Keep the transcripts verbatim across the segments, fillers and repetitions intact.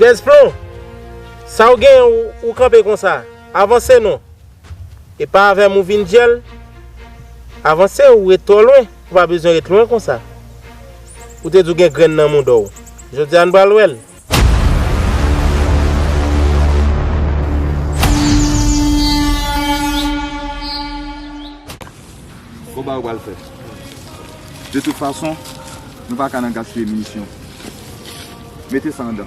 Tèz plon, sa w genyen ou, ou kanpe konsa? Avanse non. E pa avè m ou vin dyèl. Avanse, ou ret twò lwen. Ou pa bezwen ret lwen konsa. Ou te di w gen grenn nan mouda w. Jodi a n pral wè l. Konba yo pral fè. De tout fason, nou pa ka nan gaspiye minisyon. Mete sa anndan.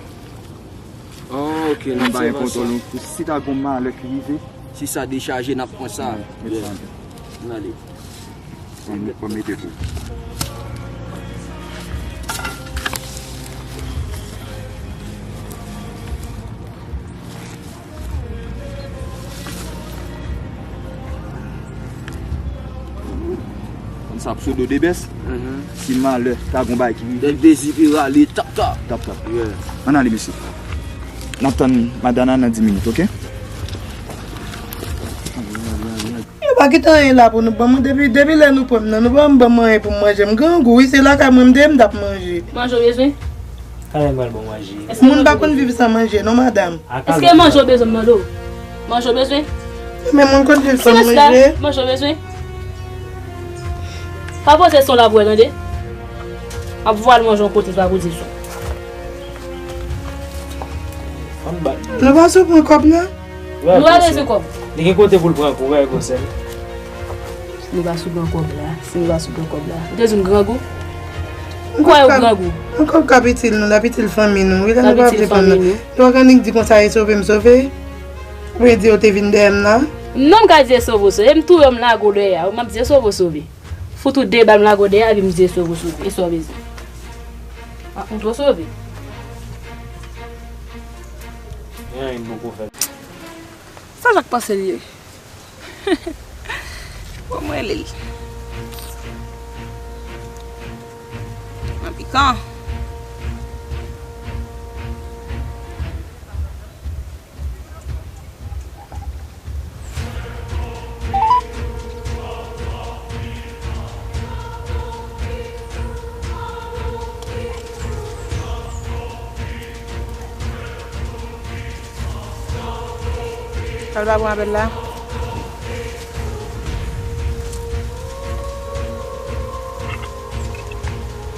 Oh, ok, n ap ba yo kontwòl nou. Pou si ta gon malè ki rive, si sa dechaje, n ap pran sa. Mete sa anndan. N ale. Pran, pran mete pou. Konn sa pseudo Debès. Si malè ta gon bagay ki rive. Dèk dezi pi rale, tap tap. Tap tap. Ann ale, mesye. N ap tann Madana nan dis minit, ok? Yo pa kite anyen la pou nou ban mwen. Depi, depi lè nou pran m nan, nou pa ban m anyen pou m manje. M grangou, wi, se lakay mwen m te ye, m t ap manje. Manje w bezwen? Kale m pral bon manje. Moun pa konn viv san manje, non, madanm. Èske manje w bezwen, m mande w? Manje w bezwen? Men moun konn viv san manje. Manje w bezwen? Pa poze son la pou wè, tande. M ap voye l manje yon kote, pa poze son. Nou pa sou pran kòb, non? Nou pa bezwen kòb. Li gen kote pou l pran kou, wè, gwosè l. Nou pa sou pran kòb la. Si nou pa sou pran kòb la. Ou te di m grangou? M kwè ou grangou. M kwè kòb ka itil nou, l ap itil fanmi nou. Wi, lè nou pa vle pran nan. Nou pa ka annik di konsa, e sove m sove. Oubyen di yo te vin dèyè m la. Non, m ka di e sove w sove. M touye w, m lage w dèyè a. M ap di e sove w sove. Fout ou de bal, m lage w dèyè a, epi m di e sove w sove. E sa w bezwen. A, ou twò sove. Gen anyen m poko fè. Sa Jack panse l ye? Bon, mwen rele l. Mwen pikan. Sa l pa pran apèl la?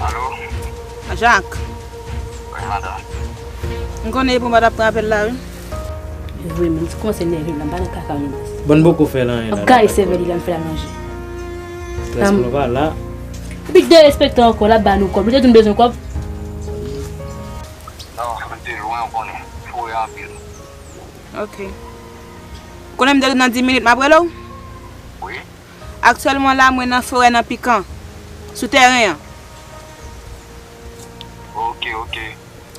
Alo? Jack. Wi, madanm. M konnen e pou mwen t ap pran apèl la, wi. Vre, menm ti konsèy nève m la, m pa nan kaka menm. Bon, poko fè l anyen la. Ap gaye sèvèl li la, m fè l al manje. Strès pou nou pa la. Epi derespektan ankò, l ap ba nou kòb. Li te di m bezwen kòb. Non, m te lwen, ou konnen. Forè anpil. Ok. Ou konnen m te di nan dis minit m ap rele w? Wi. Aktyèlman la, mwen nan forè nan Pikan, sou tèren an. Ok, ok.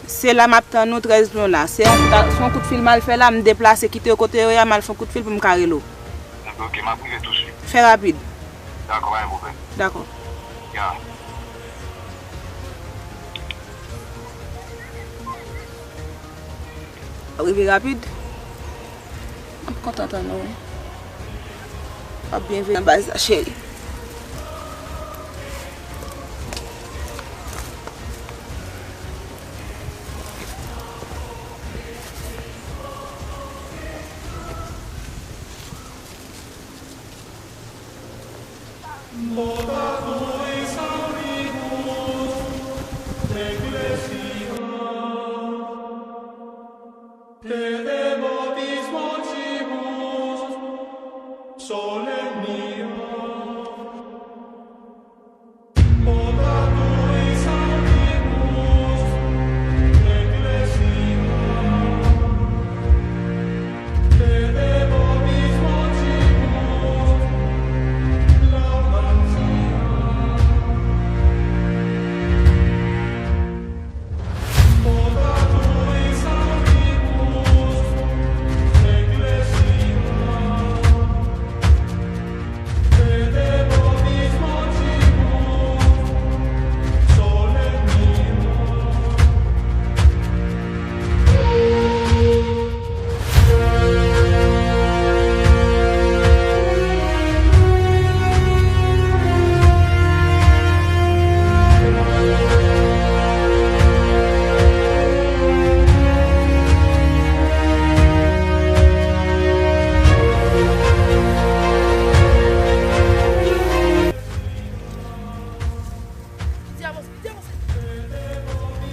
Se la m ap tann ou trèz plon la. Se yon kout, se yon kout fil m al fè la, m deplase kite yo kote yo ye a, m al fè yon kout fil pou m ka rele w. Ok, ok, m ap rive tousuit. Fè rapid. Dakò, pa gen pwoblèm. Dakò. Ya. W ap rive rapid. M ap kontan tann ou wi. W ap byen veye nan baz la, cheri.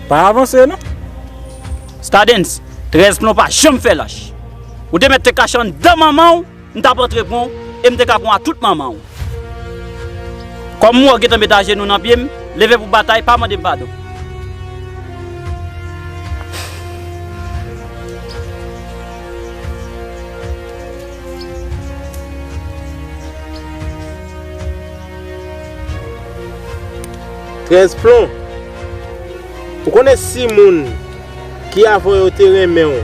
Pa avanse non. Stardens, trèz plon pa janm fè lach. Ou te mèt te kache anndan manman w, m t ap antre pran w, e m te ka pran w a tout manman w. Kòm m wè w gentan met ajenou nan pye m, leve pou batay, pa mande m padon. Trèz plon. Ou konnen si moun ki avè w yo te renmen w,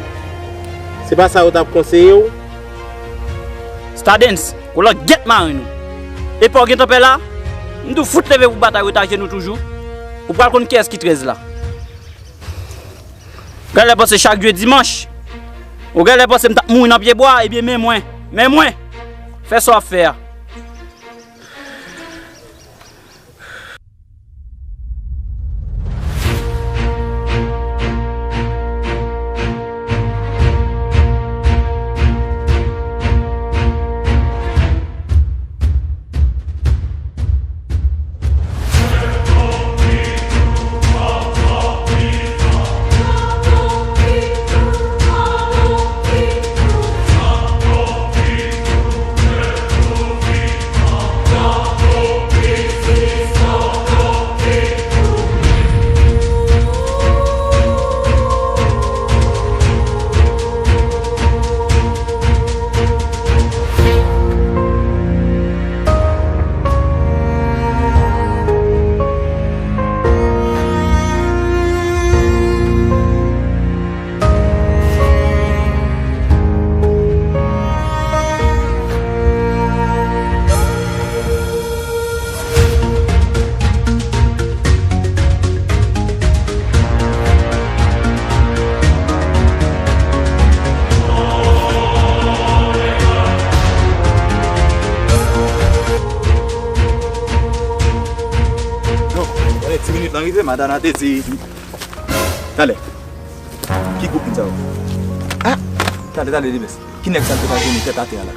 se pa sa yo t ap konseye w? Stardens, kou langyèt marenn ou. Epa w gentan pè la? M di w fout leve pou batay, ret ajenou toujou. Ou pral konn kiyès ki trèz la. Genlè panse chak jou e dimanch. Ou genlè panse m t ap mouri nan pyebwa, ebyen men mwen. Men mwen. Fè sa w ap fè a. Yo, wè ti minit lan rive, Madana te di. Talè. Ki gwoup moun sa yo? Ah! Talè, talè, Debès. Ki nèg sa ki pa jwenn tèt atè a la?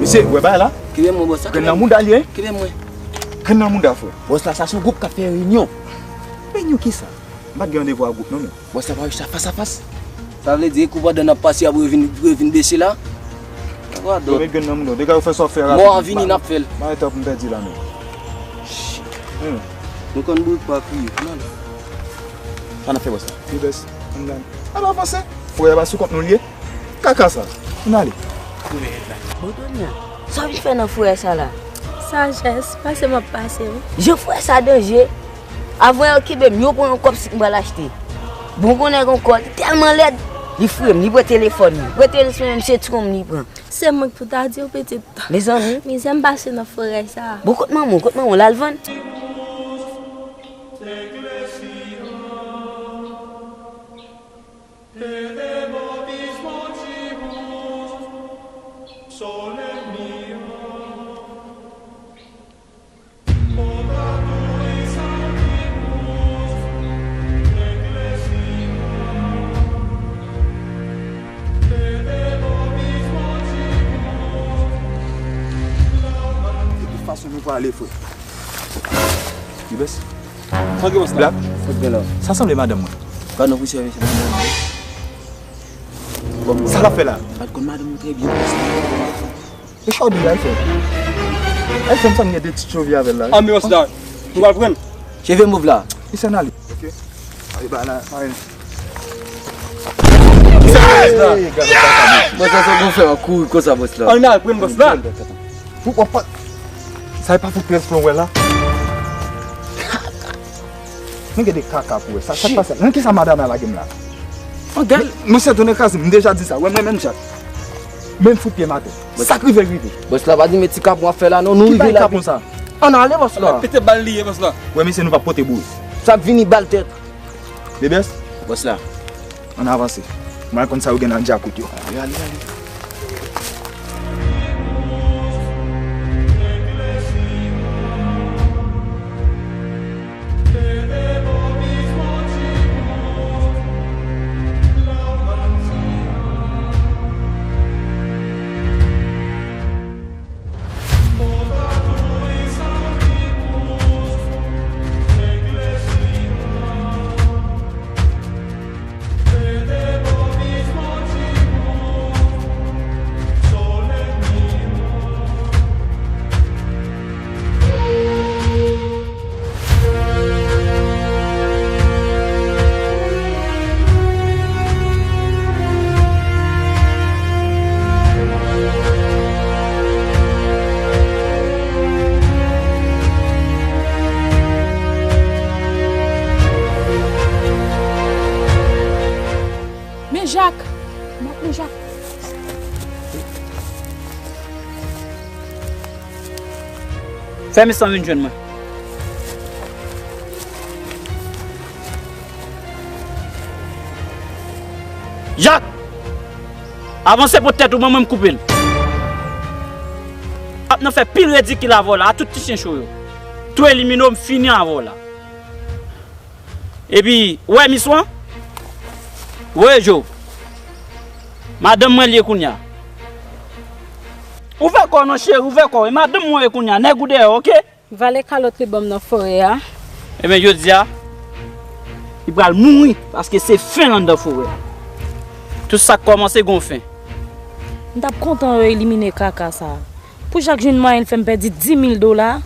Mesye, wè bagay la? Kenbe mwen, bòs la. Grenn nan mouda li, hein? Kenbe mwen. Grenn nan mouda, frè. Bòs la, sa se yon gwoup k ap fè reyinyon. Reyinyon kisa? M pa t gen randevou ak gwoup non, men. Bòs la pa wè sa fas a fas. Sa vle di, kou pandan n ap pase, y ap revin, revin bese la. Sa pa dòt. Yo, met grenn nan mouda w. Degaje w, fè sa w fè rapid. Mò a vini, n ap fè l. Bagay tan pou m pèdi la, men. Shit. Hmm. Nou konn bourik pa kriye. Nan, nan. Sa n ap fè, bòs la? Debès, ann ale. Ann avanse. Frè a pa sou kont nou l ye. Kaka sa. Ann ale. Bon, Donya, sa w vin fè nan forè sa la? Sajès, pase m ap pase, wi. Jan frè sa danje. Avan yo kenbe m, yo pran yon kòb si m pral achte. Bon, konnen gon kò, li tèlman lèd, li fre m, li pran telefòn mwen. Pran telefòn mwen, se tchonm li pran. Se mwen k pou ta di w, pitit. Mezanmi. Mizè m pase nan forè sa. Bon, kot manman w, kot manman w, l al vann? De tout fason, nou prale, frè. Debès. Sa ki bòs la? Black. Sa k gen la? Sa sanble madanm mwen. Gad nan pousye, mesye. Sa l ap fè la? Bat konn madanm mwen trè byen, bòs la. E sa w di la, Ayisyen? Ayisyen, m santi gen de ti tchovi avè l la. Anbyans la. Nou pral pran l. Cheve mov la. Li sèn ale. Ok. Ay, ba la, pa yon. Bòs la, sa gon fè an kouri konsa, bòs la. Ann al pran bòs la. Pou w pa. Sa e pa fout trèz flon wè la. Men gen de kaka pou wè. Sa, sa k pase? Men kisa madanm la lage m la? Mwen sètonnen kraze m, m deja di sa. Wè mwen menm chat. Men m fout pye m atè. Sa k rive, rive. Bòs la, pa di men ti kapon w ap fè la non, nou rive la. Ki bay kapon sa? Ann ale, bòs la. Pete bal li ye, bòs la. Wè, mesye, nou p ap pote boure. Sa k vini bal tèt. Debès? Bòs la. Ann avanse. Mwen konn sa yo gen nan djakout yo. Ale, ale, ale. Jak! M ap pran Jak. Fè misye vin jwenn mwen. Jak! Avanse pou tèt ou, ban mwen m koupe l. Ap nan fè pil ridikil avè w la, a tout ti chen cho yo. Tou elimine w, m fini avè w la. Epi, ou wè misye an? Voye je w. Madanm mwen l ye kounye a. Ouvè kò w non cheri, ouvè kò w. E madanm mwen w ye kounye a, nèg ou dèyè w, oke? Vale kalòt li ban m nan forè a. Ebyen, jodi a, li pral mouri, paske se fen l anndan forè a. Tout sa k kòmanse gon fen. M t ap kontan yo elimine kaka sa a. Pou Jak jwenn mwayen l fè m pèdi dis mil dola,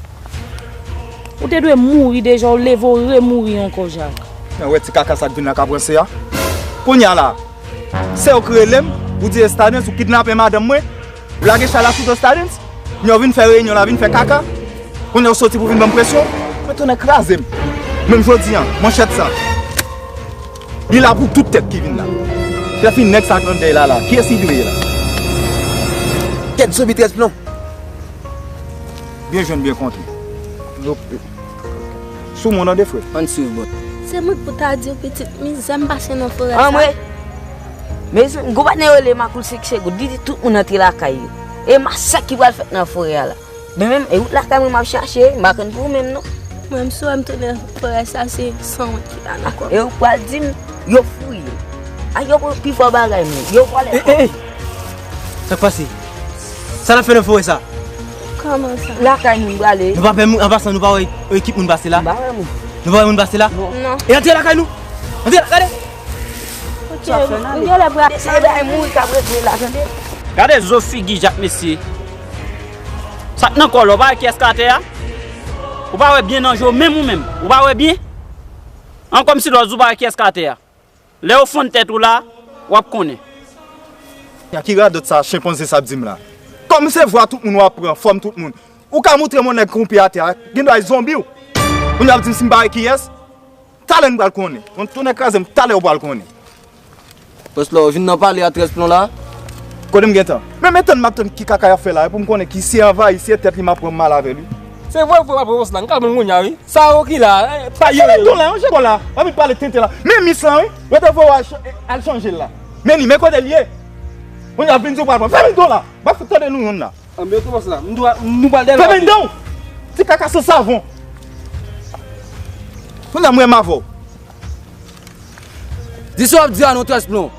ou te dwe mouri deja, ou leve, ou remouri ankò, Jak. Men wè ti kaka sa k vin nan ka pranse a. Kounye a la, se ou ki rele m, ou di Estadens, ou kidnape madanm mwen, ou lage chay la sou do Estadens, kounye a ou vin fè reyinyon la, vin fè kaka, kounye a ou soti pou vin ban m presyon, mwen tounen kraze m. Menm jodi a, manchèt sa. Li la pou tout tèt ki vin la. Chèf nèg sa k nan dèy la la. Kiyès li dwe ye la? Kèt zonbi trèz plon. Byen jwenn, byen kontre. Sou moun an de frè. Ann swiv bòt. Se mwen k pou ta di w pitit mizè m pase nan forè sa. Anmwe. Mezanmi, gwo patnè rele Makoul Sik Segoud. Li di tout moun antre lakay yo. E masèk ki pral fèt nan forè a la. Men menm, e wout lakay mwen m ap chache, m pa konn pou ou menm non. Mwen, m sou wè m tounen forè sa, se sanwont ki la nan kò m. E ou pral di m, yo fouye. A, yo pran pi fò bagay mwen, yo vòlè kò m. Sa k pase? Sa n ap fè nan forè sa? Kòman sa? Lakay nou m prale. Nou pa pè moun, an pasan nou pa wè ekip moun pase la? M pa wè moun. Nou pa wè moun pase la? Non. E antre lakay nou! Antre, gade! Ok, m genlè pral. Se bagay mouri k ap regle la, tande? Gade zo figi Jak mesye. Sa k nan kò l la, ou pa wè kiyès k atè a? Ou pa wè byen nan je w menm ou menm? Ou pa wè byen? An kòmsi lòt jou ou pa wè kiyès k atè a. Lè yo fonn tèt ou la, w ap konnen. Ki radòt sa chenpanze sa ap di m la? Kòm se vwa tout moun w ap pran, fòm tout moun. Ou ka moutre m yon nèg kwoumpi atè a, gendwa e zonbi w. Kounye a w ap di m si m pa wè kiyès? Talè n pral konnen. Yon tounen kraze m, talè w pral konnen. Bòs la, ou vin nan pale a trèz plon la? Kote m gentan? Men, men tann m ap tann ki kaka y ap fè la, pou m konnen ki si anvayi, si e tèt li m ap pran m al avè li. Se vre, vre, vre, bòs la, m ka pran l kounye a, wi. Sa yo ki la, eh, pa yo, yo. Fèmen do la, yon jè bon la. W ap vin pale tenten la. Men mis lan, wi. Yo te voye w al ch-, al chanje l la. Men li, men kote l ye. Kounye a vin di w pral pran. Fèmen do la. M ap fout tande nou youn la. Anben, ok, bòs la. M dwa, nou pral dèyè l. Fèmen do w. Ti kaka san savon. Kounye a m renmen avè w. Di sa w ap di a non, trèz plon.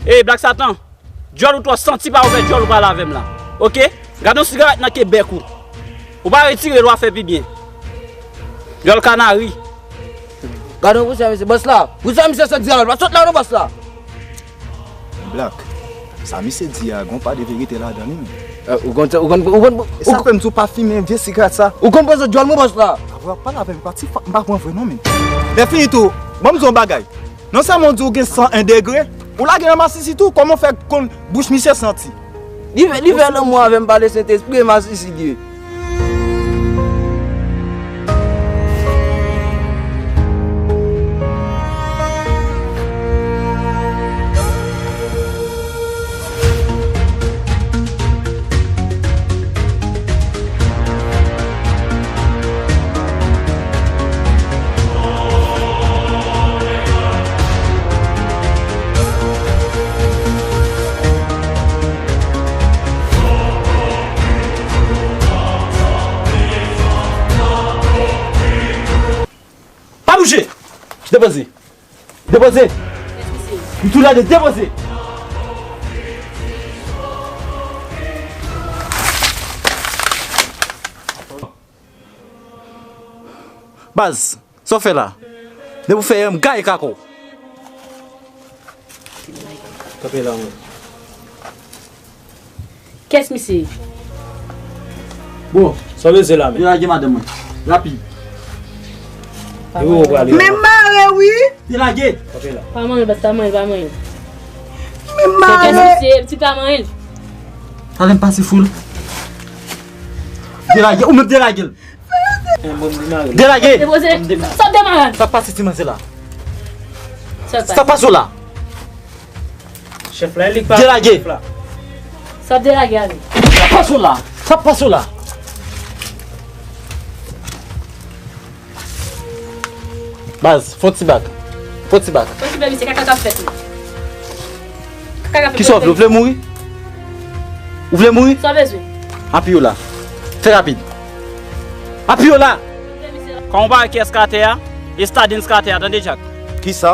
Ey, Black Satan, djòl ou twò santi, pa ouvè djòl ou pale avè m la. Oke? Gade yon sigarèt nan ke bèk ou. Ou pa retire l, w a fè pi byen. Djòl kanari. Gade yon pousè misye, bòs la. Pousè misye sot di a, pa sot la non, bòs la. Black, sa misye di a, gon pa de verite ladan li, men. Eh, ou konn, ou konn, ou konn, e sa fè m di w pa fimen vye sigarèt sa. Ou konn poze djòl mwen, bòs la. Avè w ap pale avè m, pa ti fa-, m pa pran vre non, men. Lè fini tou, ban m di w yon bagay. Non sèlman w di w gen san en degre, ou lage nan masisi tou, kòman w fè konn bouch misye santi? Li fè, li fè lanmou avè m pa le Sentespri, e masisi li ye. Depoze. Depoze. Kiyès misye? Nou toulède depoze. Baz, sa w fè la? Depi w fè M gaye kaka w. Kanpe la, mwen. Kiyès misye? Bon, sa w bezwen la menm? Delage madanm mwen. Rapid. E ou prale? Men mare wi. Delage. Kanpe la. Pa manyen l, baz, pa manyen l, pa manyen l. Men mare. Kiyès misye? M di pa manyen l. Talè m pase foul. Delage, ou menm delage l. Delage! Depoze! Sa ap demare! Sa pase ti manzè la? Sa pase w la? Chèf la, e li k pa delage! Sa ap delage ale. Sa pase w la? Sa pase w la? Baz, fon ti bak. Fon ti bak. Fon ti bak, misye, kaka k ap fèt la. Kaka k ap fèt. Kisa w vle? Ou vle mouri? Ou vle mouri? Sa w bezwen? Apiye w la. Fè rapid. Apiye w la! Kòman w pa wè kiyès k atè a? E Stardens k atè a, tande, Jack. Kisa?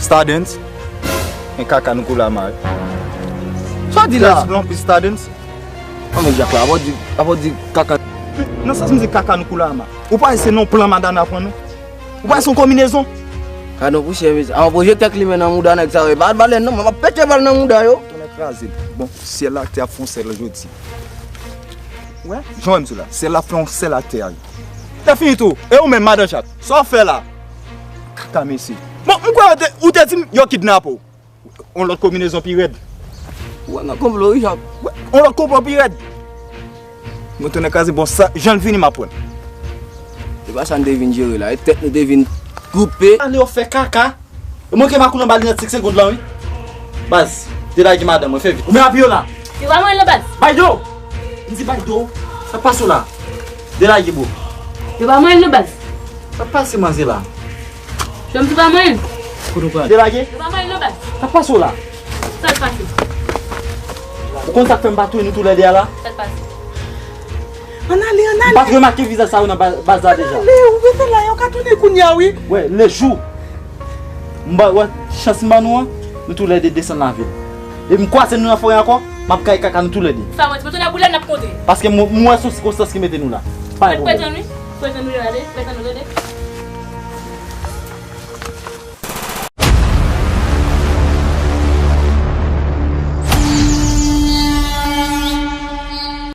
Stardens? Men kaka nou koule a mare. Sa w di la? Lespri anpil Stardens. Anmè Jack la, apa w di, apa w di kaka. Nan sans m di kaka nou koule a mare. Ou pa wè se nan plan madanm nan pran nou? Ou pa wè se yon konbinezon? Gade yon pousyè, mesye. Apa pwojektè k limen nan mouda nèg sa yo, e pa al bal non, m ap pete bal nan mouda yo. Tonnè kraze. Bon, syèl la ak tè ap fè yon sèl jodi. Wè, jan w wè m di w la, syèl la fè yon sèl ak tè a. Tè fini tou. E ou menm, madan chat, sa w fè la? Kaka mesye. Bon, m kwè ou te, ou te di m yo kidnape w. Yon lòt konbinezon pi rèd. Ou wè nan konplo, wi, Jap. Wè, yon lòt konplo pi rèd. Mwen tounen kraze, bon, sa, jan l vini, m ap pran. Se pa sa n te vin jere la. E tèt nou te vin koupe. Ale yo fè kaka. E mwen ke makout anba linèt senk segonn lan, wi. Baz, delage madanm mwen, fè vit. Ou menm apiye w la. Yo pa manyen l non, baz. Bay do! M di bay do. Sa k pase w la? Delage, bro. Yo pa manyen l non, baz. Sa k pase manzè la? Jòm, se pa manyen l. Kote w pral? Delage. Se pa manyen l non, baz. Sa k pase w la? Sa k pase? Ou konn sa k fè m pa touye nou toulède a la? Sa k pase? Ann ale, ann ale. M pa t remake vizaj sa yo nan ba-, baz la deja. Ann ale, ou rete la, yo ka tounen kounye a, wi. Wè, lejou m ba, wè, chans m ban nou an, nou toulède desann lavil. Epi m kwaze nou nan forè ankò, m ap gaye kaka nou toulède. Sa mwen, ti mwen tounen boulè n ap kontre. Paske m, m wè se yon sikonstans ki mete nou la. Pa gen pwoblèm. Pretann, wi. Pretann nou ale, pretann nou rele.